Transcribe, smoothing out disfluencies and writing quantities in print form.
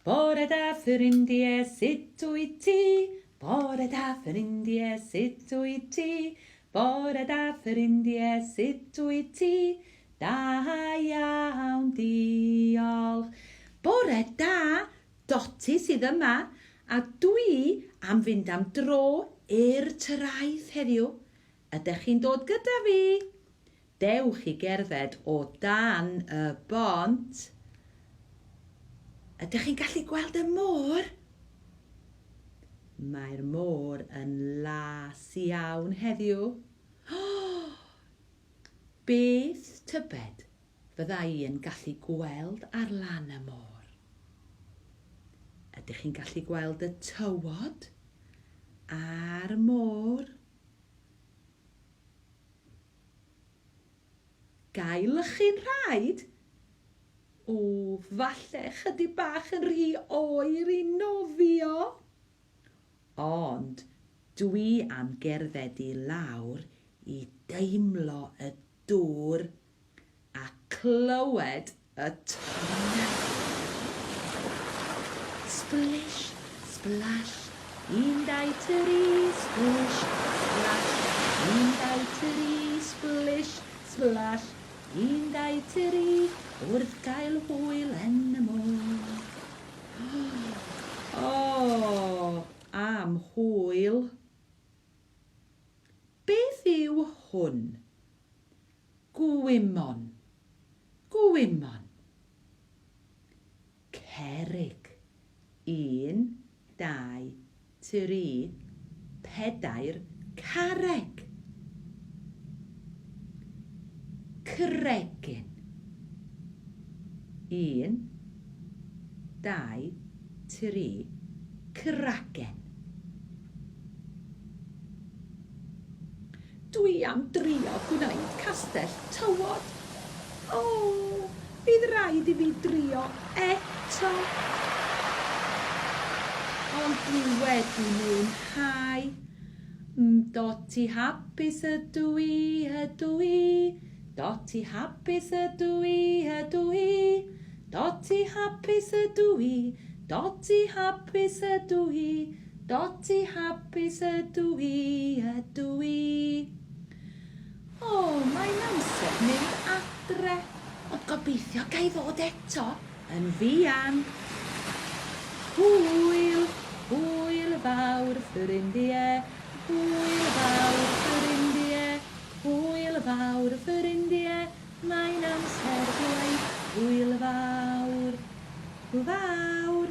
Bore da ffrindie, sut wyt ti? Bore da ffrindie, sut wyt ti? Bore da ffrindie, sut wyt ti? Da iawn, diolch. Bore da, Doti sydd yma, a dwi am fynd am dro i'r traeth heddiw. Ydych chi'n dod gyda fi? Dewch i gerdded o dan y bont. Ydych chi'n gallu gweld y môr? Mae'r môr yn las iawn heddiw. Beth tybed fydda i yn gallu gweld ar lan y môr? Ydych chi'n gallu gweld y tywod a'r môr? Ga i lychu'n rhaid? O, falle chydig bach yn rhy oer i nofio. Ond dwi am gerdded i lawr i deimlo y dŵr a clywed y tonnau. Splish, splash, un, dau, tri, splish, splash, un, dau, tri, splish, splash, un, dau, tri, wrth gael hwyl yn y môr. O, am hwyl! Beth yw hwn? Gwymon. Gwymon. Cerrig. Un, dau, tri, pedair carreg. Cregyn. Un, dau, tri, cragen. Dwi am drio gwneud castell tywod. O, fydd raid i fi drio eto. Ond dwi wedi mwynhau. Doti hapus ydw i, ydw i. Doti hapus ydw i, ydw i. Doti hapus ydw i, doti hapus ydw i. Doti hapus ydw i, ydw i. O, mae'n amser mynd adre, ond gobeithio ga i ddod eto yn fuan. Hwyl, hwyl fawr ffrindie, hwyl fawr ffrindie, hwyl fawr ffrindie, mae'n amser dweud hwyl fawr. Hwyl fawr!